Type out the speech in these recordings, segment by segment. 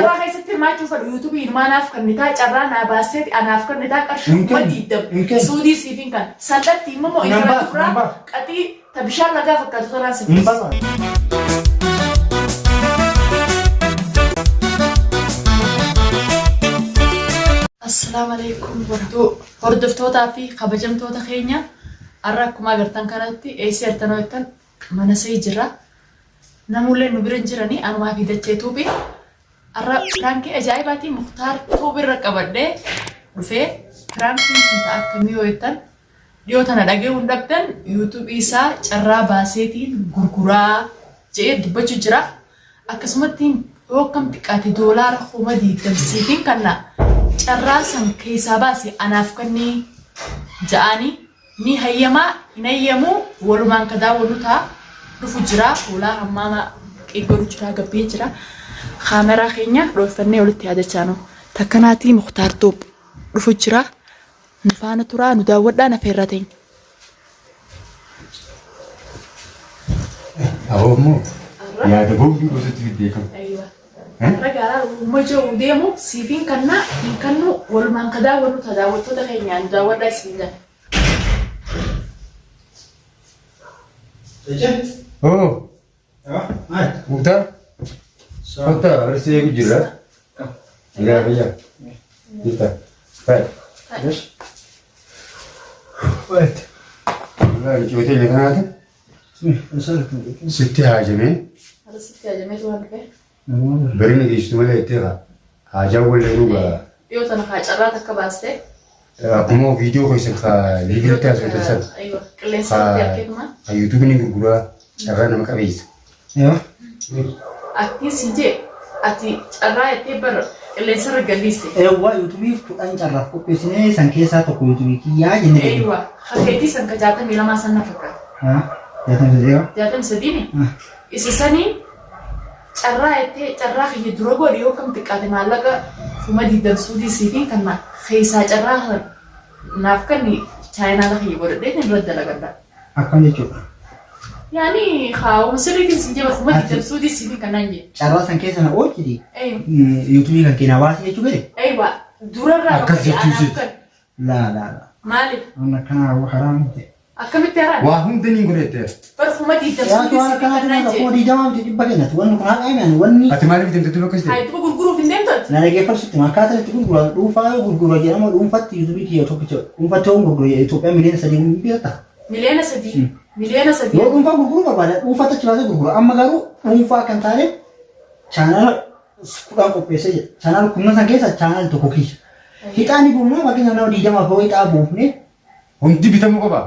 Carraa keessatti hirmaachuu fedhu yuutuubii inumaa naaf kennitaa carraa naa baasteeti anaaf kennitaa qarshii Hin kuma kennu, diigdam hin kennu. suudii siif hin kan sandhatti immoo Nan intala baasu, dubraa nan baasu. qaxii ta bishaan lagaa fakkaatu tanaan si Hin fuusisa. barbaadu. Assalaamu alaikum hordoftootaa fi kabajamtoota keenya har'a akkuma agartan kanatti eessa jirtan jettan mana see jira. Namullee nu bira hin jirani anumaa fi dachee tuubi. Har'a piraankii ajaa'ibaatii Muktaar tuubi irra qabadhee dhufee piraankiin kun ta'a akkamii yoo jettan dhiyoo tana dhaga'uu hin dhabdan yuutuubii isaa carraa baaseetiin gurguraa jedhee dubbachuu jira. Akkasumatti yoo akkam xiqqaate doolaara 20,000 siitiin kanna carraa san keessaa baase anaaf kannii ja'aanii ni hayyamaa hin hayyamuu walumaan ka daawwannu ta'a dhufu jira fuulaa hammaama qiiggoru jira gabbee jira kaameraa keenya dhoofannee walitti yaadachaanu takkanaatii Muktaar Tuub dhufu jira nu faana turaa nu daawwadhaa nafeerraa teenya. Aboo immoo yaada boombii gosotti fiddee kan. Aywa. Har'a gaaraa uumma jiru deemu siifiin kannaa hin kannu walumaan ka daawwannu ta'a daawwattoota keenyaan nu daawwadhaa isin jedha. Oo Muktaar kottaa arsii eegu jirra. Nagaa fayyaa. Jirta. Fayyaa. Walaa micootee keenya kanaatu sitti haajamee Har'a sitti hajameetu waan dhufe. Barina geessitu malee jettee kaa haajaan wallee dhugaa. Dhiyoo tana kaa carraa takka baastee. Akkuma viidiyoo keessan kaa liivilatti haasoftan sana. Aywa qilleensa irratti argeetuma. Kaa yuutuubiin ni gurguraa carraa nama qabeessa. Akki si jee ati carraa jettee bara qilleensa irra galliiste. Eewwa yuutuubii 10 carraaf qopheessinee san keessaa tokko yuutuubii kiyyaa jennee deemne. Aywa hakeetii san ka 62 san na fakkaata. Haa 63 eewwa. 63 isa sanii Carraa jettee carraa kiyya dura godhi yoo akkam xiqqaate maallaqa 20,000 suudii siifiin kanna keessaa carraa kana naaf kanni chaayinaala kiyya godhadheetiin irra dalagadha. Akkam jechuudha? Yaani haa sirriitiin siin jee 20,000 suudii siifiin kannaan jee. Carraa san keessa na oolchiti Eeywa. yuutuubii kan kee na baasi jechuu fedhe? Eeywa durarraa Akkas godhi jechuu anaaf isiiti. kan. Laa laa laa. Maaliif? Waan akkanaa haraam miti. Akkamitti haraan? Waa hunda niin godha jetteera. Bar 20,000 Yaa suudii waan siifin akkanaa kannaan kun jee. 20,000 miti dhibba kennatu. Wanni kun haqa himi ani wanni Ati maaliif deemte duuba akkas Haa ta'e? ittuma gurguruuf hin deemtu ati? na dhageeffadhu sitti hima. Akkaataan itti gurguran dhuunfaa yoo gurgura jedhamu dhuunfatti yuutuubii kiyya tokkicha dhuunfatti yoo gurgura jedhe Itoophiyaa 3 miliyoona hin bitata. 3 miliyoona. 3 miliyoona. Yoo dhuunfaa gurguruu barbaada dhuunfatti achi baasee gurgura. Amma garuu dhuunfaa kan taane chaanaala 10 qopheessee jira. Chaanaala 10 san keessa chaanaala tokko kiyya. Hixaa ni buufna fakkeenyaaf nama 20f yoo hixaa buufne Hundi bitamuu qaba.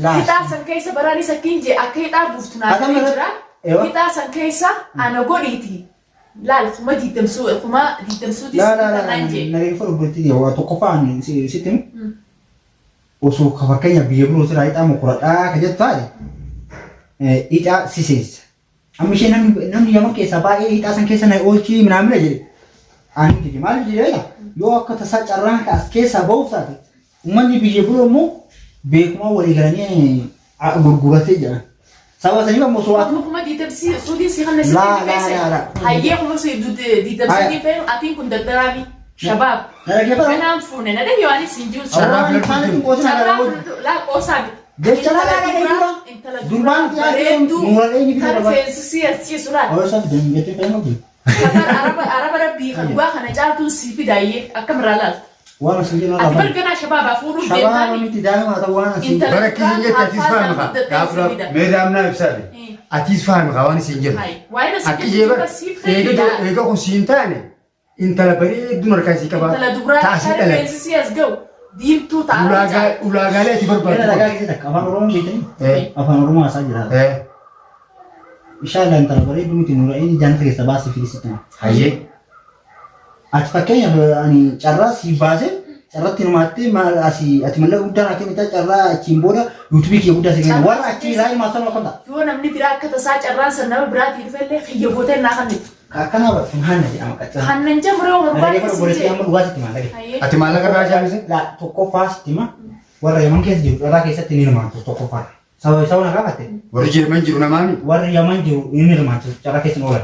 Laas. Hixaa san keessa baraanis akkiin jee akka hixaa buuftu naa Akkam galee irratti? jira. Ewa. Hixaa san keessa ana godhiiti. Laal 20,000 suutii Laa sitti laa laa kannaan jee. na dhaggeeffadhu obboleettii kiyya waa tokkoffaa ani sitti himu. Osoo ka fakkeenya biyya biroo irraa hixaa mokoradhaa ka jettu taate hixaa si seessa. Amma ishee namni namni yaman keessaa baay'ee hixaa san keessa na oolchii minaamina jedhe. Ani dide maaliif jedhe beektaa? Yoo akka tasaa carraan ka as keessaa ba'uuf taate uummanni biyya biroo immoo beekumaa walii galanii gurguratee jedhan. Sababa saniif ammoo osoo Akkuma 20,000 suutiin si kanna sitti Laa, hin laa, feese. laa, laa. Hayyee 20,000 Haya. suutiin feenu atiin kun daldalaami. Shabaab. Na dhaggeeffadhu. Ganaan fuune na dhagge waan isin jiru. Carraa Waan filadhu isaanitti jiru. qoosina Carraa gara filatu laa qoosaa miti. Jecha Intala laa laa dubraa dura intala durbaan dubraa dhiyaatee bareedduu nuura eenyu fiduu kan barbaada. rifeensi si as ciisu laal. Hawaa isaa fidan jettee fayyadamu jiru. Kabar araba araba rabbii kan dhugaa kana caaltuun sii fidaayyee akkam irraa laalta. Waan asin jennu Ati bar ganaa shabaabaa fuudhuuf Shabaaba deemtaami. miti daa'ima ta'u waan asin Intala Bara akkasiin jette atiis faami kaa. guddattee Gaaf si dura fida. mee daamnaa ibsaati. Atiis faami kaa waan isiin jedhu. Hayi waa'ee na Akki si jee jechuun bara bar siif eega kenniidha. eega kun siin taane Intala bareedduun harkaa isii qabaa. Intala dubraa Ta'a asii kan dhalate. rifeensi sii as ga'u diimtuu ta'a. Ulaagaa ulaagaalee ati barbaaddu Gara ragaa qabdi. keessa takka afaan Oromoo beektanii? Eh, Afaan Oromoo haasaa jira. eh, Inshallah intala bareedduu miti nura inni jannata keessa baasii fidisitti hima. Hayyee. Ati fakkeenyaaf ani carraa siif baasee carratti hirmaattee maal asii ati mallaqa guddaa naa kennita carraa achiin booda yuutuubii kiyya guddaa si kenna. Carraa Warra si achii keessa irraa hirmaatan akkam ta'a? yoo namni biraa akka tasaa carraan san nama biraatii dhufellee kiyya gootee naa kennitu. Ka akkanaa bar kun hanna jedhama qaccaa. Hannan jamree Na barbaade dhaggeeffadhu si obboleettii jee. amma dhugaa sitti himaa dhagaye. Hayyee. Ati maallaqa irraa shaamise? Laa tokkoffaa sitti hima warra Yaman keessa jiru carraa keessatti ni hirmaatu tokkoffaa. Sababa isaa na gaafatte. Warri Jeerman jiru namaami. Warri Yaman jiru inni hirmaachisu carraa keessan oolan.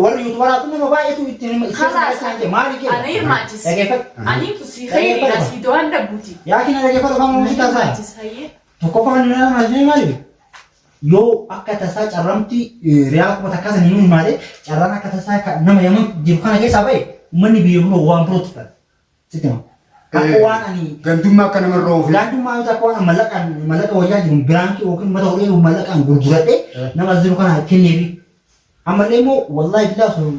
Warri yuutubaraa tun nama baay'eetu ittiin Kalaas maali kee? ana hirmaachis. Dhageeffadhu. Ani si khayriidha si do'aan dhabuuti. Yaa kina dhageeffadhu afaan Oromoo si taasaa. Hirmaachis hayyee. Tokkoffaa inni nama maal maali? Yoo akka tasaa carramti riyaala 1000 san hin hirmaate carraan akka tasaa nama Yaman jiru kana keessaa ba'e uummanni biyya biroo waan birootti fudhata. Sitti hima. Akka waan ani Gandummaa akka namarra oofee. Gaantummaa yoo ta'u akka waan mallaqaan mallaqa wayyaa jiru biraankii yookiin mata hodhee mallaqaan gurguradhee nama as jiru kana kenneefi. Ammallee immoo wallaahi billaa osoo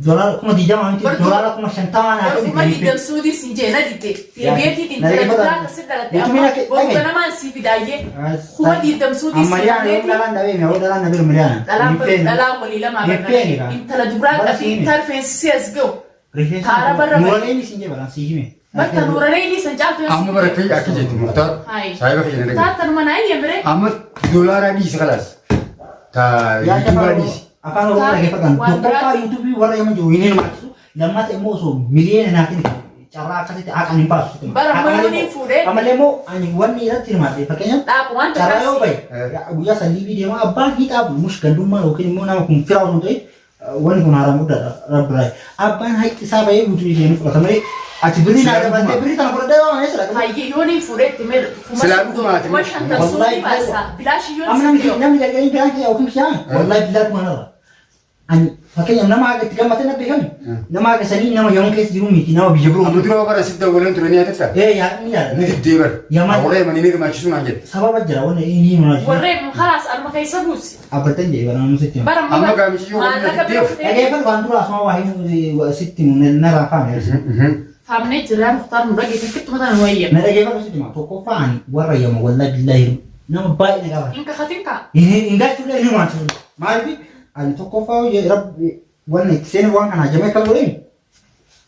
dolaara 20,000 miti dolaara 50,000 naa Bar kenni kuma diidam suudii siin jee na didde. Deebi'eetiin Na intala dhaggeeffadhu. duraa akkasi dhalatte Yuutuubiin amma akka boru dhagaye. ganamaan sii fidaayyee. Kuma diidam suudii sii Ammayyaa yoo kenneeti. dhalaan dhabee yoo dhalaan dhabee miliyaana. Dhalaan dhalaan walii lamaa Hin feene kaa. Intala duraa Bara qabdii siime. intal feensisee as ga'u. Rifeensa Taara barra bari. Nuuraleen isin jee balaan sii hime. Bakka nuuralee san caaltu Amma bara kee akka jettu Muktaar Hayi. saahiba kiyya na dhagaye. Taattanuma naa iyya mire. Amma doolaaraa dhiisi kalaas. Ta Yaa yuutuubaa dhiisi. Afaan Oromoo dhaggeeffatan Waan tokkoffaa biraati. yuutuubii warra Yaman jiru hin hirmaachisu lammaata immoo osoo miliyoona naa kennitu carraa akkasitti haqaan hin baasu. sitti hima. Bara Haqa malee miliyooniin immoo- fuudhee. Ammallee immoo ani wanni irratti hirmaadhe fakkeenyaaf Dhaabu waan carraa yoo takkaas. bahe guyyaa san liibii deemaa abbaan hixaa mush gandummaa yookiin immoo nama kun firaa osoo hin ta'in wanni kun haaraan guddaadha rabbiraa. Abbaan haqi isaa bahee guutuu ishee ni fudhata malee ati birrii naa dabaltee birrii tana fudhadhee waan eessa dhaqna. Hayyee yooniin fuudhee itti mee kuma Silaa dhugumaati. 50,000 Wallahi suudii baasa. Bilaashii yoon Amma si namni dhiyoo. namni gargariin biraan kiyya yookiin kiyyaan wallahi billaa dhuma narra. Ani fakkeenyaaf nama haga itti gammadee na beekame nama haga sanii nama yaman keessa jiru miti nama biyya biroo. Amma dura bara sitti dawwaleen ture ni yaadatta? Ee yaa ni yaada. Ni diddee bara. Yaman. Warra Yamanii ni hirmaachisuu naan jedhe. Sababa jira wanni inni himu na Warreen khalaas anuma keessa buusi. Abbadan jedhe bara nama sitti himu. Bara Amma gaamichi yoo maallaqa bira waliin fudhee Dhageeffadhu waan dura asuma waa himu sitti himu narraa faame. faamnee jirraa Muktaar nu dhageesse kittuma tana nu wayyame. Na dhageeffadhu sitti hima tokkoffaa ani warra yama wallahi billahi nama baay'ee na gaafata. Hin kakatin kaa. Hin galchullee hin hirmaachisu. Maaliif ani tokkoffaa rabbi wanni itti seenu waan kana hajamee akka godheen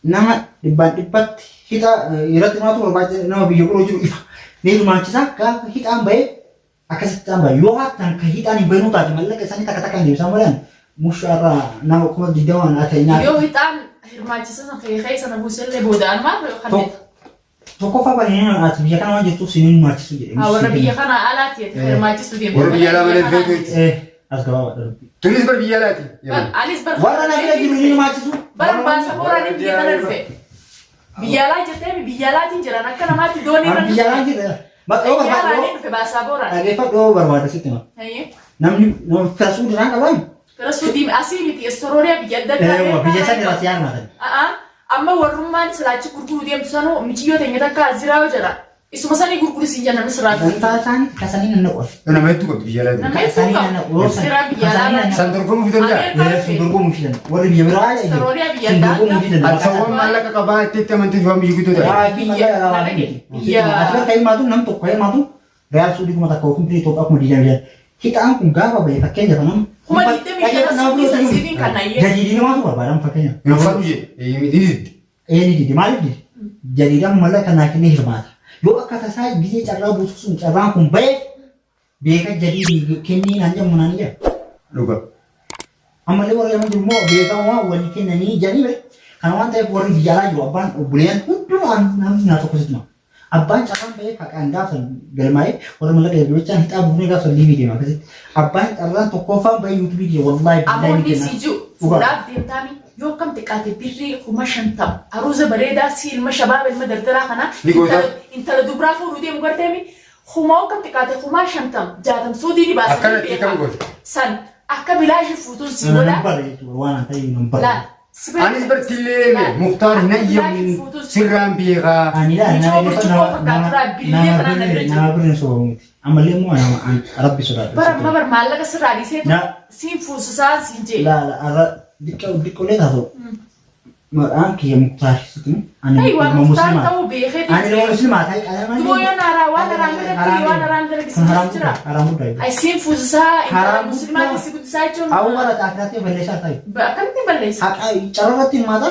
nama dhibbaan dhibbatti hixa irratti hirmaatu barbaachisa nama biyya biroo jiru ifa. Ni hirmaachisa gaafa hixaan bahee akkasitti hixaan bahe yoo hattan kan hixaan hin bahinuu taate mallaqa isaanii takka takkaan deebisaa malee mushaarraa nama 20,000 haa ta'e nyaata. Yoo hixaan hirmaachisa san kee keessa na buusellee booda anumaaf kan Tokkoffaa bareedina ati biyya kana waan jirtuuf siin hin hirmaachisu jedhe. Haa warra biyya kana alaati ati hirmaachisuu deemte. Warra biyya alaa malee feetu jechuudha. As gabaabaadha dubbii. Tunis bar biyya alaati. Anis bar Warra na bira jiru hin hirmaachisu. Bara baasabooraan biyya kana dhufe. Biyya alaa jettee biyya alaatiin jiran akka namaatti doonii irra Biyya alaa jira. Maqaa yoo Biyya barbaadu alaatiin dhufe baasabooraan. dhageeffadhu yoo barbaada sitti hima. Namni nama fira suudhaan qabaan. Fira suudii asii miti Estorooriyaa biyya adda addaa. Biyya san irraa si hirmaatan. Amma warrummaan silaachi gurguruu deemtu sanuu michiyyoo teenya takka as jiraa yoo jedha. Isuma sanii gurguri siin jenna misirraa. Dantaa isaanii kasanii nan naqu. Nama hedduu qabdi biyya alaa. Nama hedduu Kasanii nan qabu. naqu. Siraa biyya alaa Kasanii San dorgomuu fi danda'a. Ameerikaa Sun dorgomuu fi danda'a. Warri biyya biraa jiru. Estorooriyaa biyya Sun adda dorgomuu fi addaa. danda'a. Ati sawwan maallaqa qabaa itti itti amantii fi waan biyya guddoo ta'e. Ati bakka hirmaatu nam tokko hirmaatu Real Suudii 1000 yookiin biyya Itoophiyaa 25,000. Hixaan kun gaafa bahe fakkeenyaaf nama 25,000 suudii san siifin kan ayyee. Jadiidii namaatu barbaadama fakkeenyaaf. Hin uffatu jedhe. Ni didde. Ee ni dide maaliif dide? Jadiidhaan mallaqa naa kennee hirmaata. Yoo akka tasaa gisee carraa buusu sun carraan kun bahe beeka jadiidii kennee naan jedhamu naan jedha. Dhuga. Ammallee warra yaman jiru immoo beekamaa walii kennanii jedhanii bare. Kana waan ta'eef warri biyya alaa jiru abbaan obboleeyyan hundumaan namni naa tokko sitti hima. Abbaan carraan bahee haqaan gaafsan galmaa'ee warra mallaqa erge bichaan hixaa buufnee gaafsan liivii deema akkasitti. Abbaan carraan tokkoffaan bahee yuutuubii kiyya wallaahi billaahi ni Amoonni kenna. sii jiru Dhugaa. fuudhaaf deemtaami yoo akkam xiqqaate birrii 50,000 aruuza bareedaa si ilma shabaaba ilma dardaraa kana Ni goota. intala dubraa fuudhuu deemu garteemi kuma akkam xiqqaate 50,000 60 suudii ni baasanii Akkanatti kam beekaa. goota? San akka bilaashii fuutuun sii Nan godha. bara jechuudha waan an ta'e nan bara. Laal. Anis bartillee Muktaar hin ayyamu sirraan beekaa. Ani laa Michoo nama burcuqqoo nama fakkaatu billee nama kanaan na bira birri jiru. nama birri soba miti. Ammallee immoo nama an rabbi sodaadha. Bara amma bar maallaqa sirraa dhiiseetu Na- siin fuusisaa siin jee. Laa laa arra diqqoo diqqoolee taatu maqaan kiyya Muktaar sitti ani Ay waan ilma Muktaar muslimaa. ta'uu beekeetu Ani ilma muslimaa ta'e qalama. Duboo yoo naaraa waan araan biratti waan araan Kun haraam dalagisiisu jira. guddaa haraam guddaa. Ay siin fuusisaa intala Haraam muslimaa guddaa. si guddisaa jechuun Awwaala xaafiraatti balleessaa ta'e. Akkamitti balleessa? Haqa carrarratti hirmaata.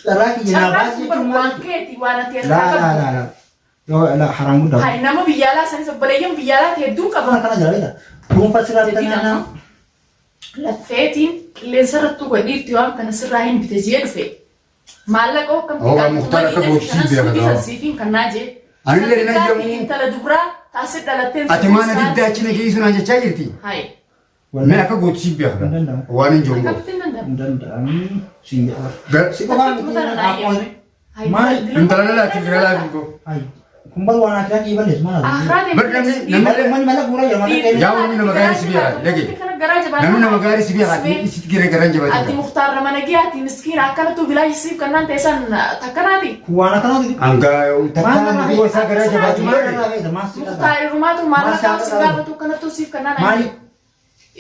Carraa kiyya naa Carraan baasii kun bar jechuun waan maal? keeti waan ati Laa harkaa laa qabdu. laa laa. Yoo laa haraam guddaa. Hay nama biyya alaa sanis obboleeyyan biyya alaa hedduu qaba. Akkana kana jira beektaa? Dhuunfaa sirraa Jadiid bitannaa amma laffeetiin qilleensa irrattuu godhiifti waan kana sirraa hin bite jee dhufe. Maallaqa akkam Hoo, Muktaar akka gootu sii beeka suudii gaa. san siifiin kannaa jee. Anillee hin Salxiqqaatti ayyamu. intala dubraa taasii dhalatteen Ati maana diddaa achi na geessu naan jechaa jirti. Hai. Mee akka gootu si beekta. Hin danda'amu. Waan hin jiru. Akkamitti hin danda'amu? Hin danda'amu. Siin jedha. Si qofaa Akkamitti miti mutaan na ayyamne? Hai. Maal? Intala dhalaati bira laafi koo. Hai. Kun bar waan akiraa kiyya balleessu maal haasa'u? Akhiraa Bar namni namni Manni mallaqa guuraa jira mallaqa Yaa namni nama gaarii si beekaa dhage. Namni nama gaarii si beekaa isitti gira garaan Ati jabaatee. Muktaar nama nagiyaati miskiina akkanattu bilaashisiif kannaan ta'e san takkanaati. Kun waan akkanaati. Hangaa takkaan dhiyoo isaa garaa jabaatu Maal hin irraa feeta? Maal si Muktaar qarqara? irrumaatu maallaqa si Maal gaafatu akkanattu siif kannaan Maali?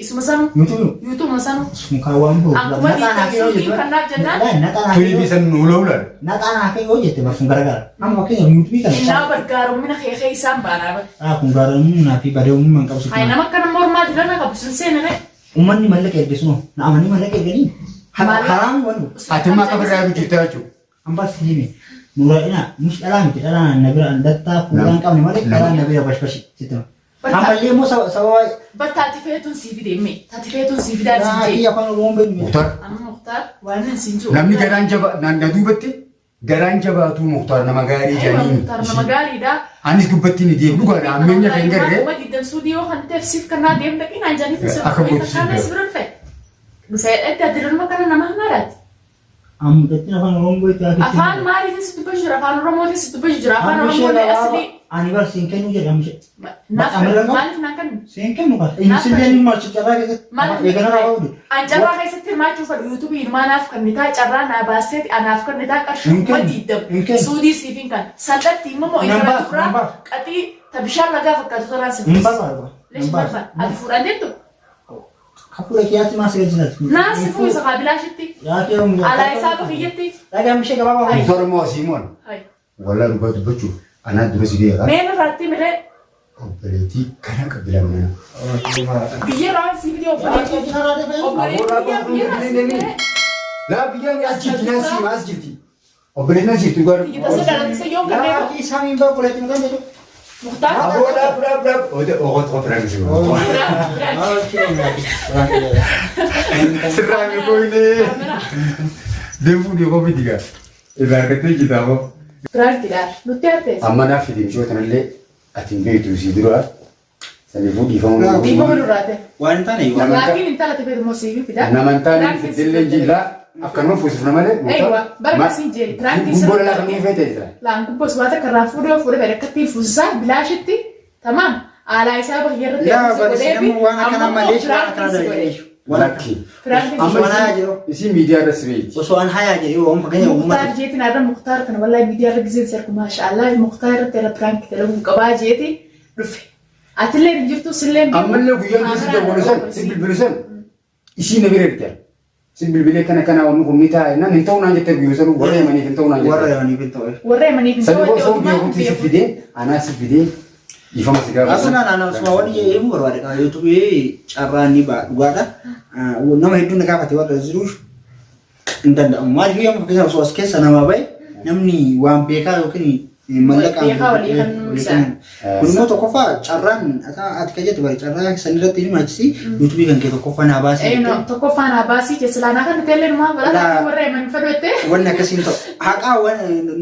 Isuma sanu Yuutuubi? yuutuma sanu Sun kaan waan biroo. Akkuma Naqaan hafe yoo diidan jette. kanaaf jennaan. Naqaan hafe Turii yoo fi san hula hulaan. naqaan hafe yoo jette bar sun garagara. Amma fakkeenyaaf yuutuubii kana. Innaa bargaarumina kee kee isaan baanaa bara. Ah kun gaarummaa fi bareedummaa hin qabu sitti. Hai nama akkana mormaa dilana qabu sun seename. Uummanni mallaqa erge sunoo na amanii mallaqa erganii haraami waan Ati immoo akka birraa jirta jechuudha. Hambas himi nuraa'ina mus dhalaa miti dhalaan na bira dattaa fuulaan qabne malee dhalaan na bira bashbashi sitti. Ammallee immoo sababa Battaati feetuun sii fide hime. Taati feetuun sii fidaa siin raakii jee. afaan Oromoon beeknu. Muktaar Amma Muktaar waan hin siin jiru. namni garaan jaba na duubatti garaan jabaatu Muktaar nama gaarii Aywa Muktaar nama jedhanii. gaariidha. Anis dubbatti ni deemu dhugaadha ammeenya kan garree. Kuma diddan suudii yoo kan ta'eef siif kannaa deemu dhaqii naan jedhanii Akka gootu siif kana si bira dhufe. Dhufee edda dirilma kana nama hamaadhaati. Ammuudatti afaan Oromoon beektu Afaan maaliitiin si dubbachuu jira? Afaan Oromootiin si dubbachuu jira? Afaan Oromoo asli Ani bar siin kennu jedhe amshee. naaf maaliif naan kennu? Siin kennu qaba. Inni ni marchi carraa keessatti. Maaliif Eegana naan raawwatu. An carraa keessatti hirmaachuu fedhu yuutuubii ilmaa naaf kennitaa carraa naa baaseeti anaaf kennitaa qarshii Hin kuma kennu. diidam Hin kennu. suudii siif hin kan salphatti immoo Nan intala baasu, duraa nan baasu. qaxii ta bishaan lagaa fakkaatu tanaan si Hin barbaadu. Leesh barbaadu. Ati fuudhan jettu? Hafuura kiyyaatti maas gadi Naa si fuusa kaa bilaashitti. Yaa kee oomu. Alaa isaa bakiyyatti. Dhagaan bishee gabaabaa. Muktaar immoo asii moon. Hai. Walaa dhugaa dubbachuuf anaa dura si beekaa. Mee irratti miree Obboleettii kana qabila mana. biyya irraa si fidee obboleettii. Obboleettii biyya irraa si fidee. Laa biyyaan as jirti naas as jirti. Obboleettiin as jirti dhugaa. Biyya tasa dhalatise yoom kanneen Laakii samiin baa obboleettii maqaan jedhu. Muktaar. Aboo dhaab dhaab dhaab. Ogoot qofa miti. Sirraa mi koyne. Deemuu ni qofi diga. Irraa argattee jirta aboo. Biraankiidha. Nutti hartees. Amma naaf fidi mishoo tanallee ati hin beektu si dura. Saniifuu dhiifama. Dhiifama durraate. Waan hin taane Nama- Laakiin intala ta'e immoo siif fida. Nama hin taane fiddillee jillaa akkanuma fuusifna malee. Eeywa bara siin jee biraankiin Gubboo lalaa kan nuufee ta'e jira. Laan gubboo waan takka irraa fuudhee fuudhee fedhe akkatti fuusisaa bilaashitti tamaam alaa isaa bakka irratti Yaa barsi nama waan akkanaa malee waan akkanaa dalagee. Lakki. Biraankiin Amma Osoo an hayaa jiru. Isii miidiyaa irra si beekti. Osoo an hayaa jiru yoo fakkeenya Muktaar uummata. jeetiin arra Muktaar kana wallahi miidiyaa irra giseen sarku maashaallah Muktaar irratti irra piraankii dalaguu qabaa jeeti dhufe. Atillee hin jirtu sillee hin beeku. Ammallee guyyaan keessa dawwalu san si bilbilu san isii na bira erga. Si bilbilee kana kana wanni kun ni taa'e nan hin ta'u naan jette guyyuu san warra himaniif hin ta'u naan Warra jette. yaa'anii hin ta'u. Warra himaniif hin Sani ta'u osoo biyya kutti si fidee anaa si fidee dhiifama si gaafata. Asuma naannoo asuma wanni jedhamu barbaade qaba. Yuutuubii carraa ni ba'a dhugaadha. Nama hedduun na gaafate warra jiruuf hin danda'amu. Maaliif yoo fakkeenyaaf osoo as keessa nama bahe namni waan beekaa yookiin mallaqaan Beekaa walii kan walii kan Kun immoo tokkoffaa carraan ati kan jettu bari carraa san irratti hirmaachisi yuutuubii kan kee tokkoffaa naa baasii. Eenyu tokkoffaan abaasii jecha kan teellee numaa balaa warra himan fedhu jettee. Wanni akkasiin ta'u haqaa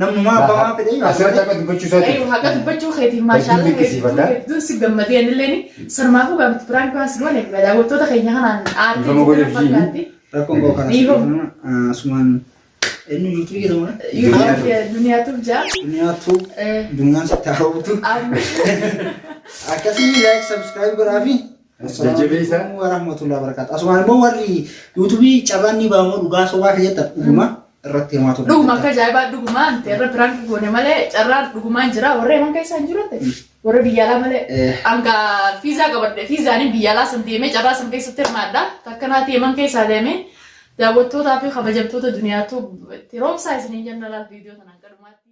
namnumaa abbaa fedhee Asirratti akka dubbachuu isaati. Ayyu haqa dubbachuu keetiif maashaallah Hedduu dinqisiifadha. hedduun si gammadee anilleen sanumaafuu gaafatti biraan kuwaas goone daawwattoota keenya kanaan aartii Dhiifama godhe jiran fakkaatti. Rakkoon koo kana Dhiifama. asumaan eenyu yuutuubii jedhamu Duniyaatuuf jaa. duniyaatu duniyaan sitti haroomtu akkasii like subscribe godhaa fi Jajjabeessa. warahmatullahi wabarakatuh. Asumaan immoo warri yuutuubii carraan ni baamoo dhugaa sobaa kan jettan dhuguma irratti hirmaatu. Dhuguma akka ajaa'ibaa dhugumaan ta'e irra biraan goone malee carraan dhugumaan jira warra himan keessaa hin jiru ta'e warra biyya alaa malee hanga fiizaa qabadhe fiizaanii biyya alaa san deemee carraa san keessatti hirmaadha takka naati himan keessaa deemee daawwattootaa fi kabajamtoota duniyaatu itti roobsaa isiniin jenna laal viidiyoo tanaan gadhumaatti.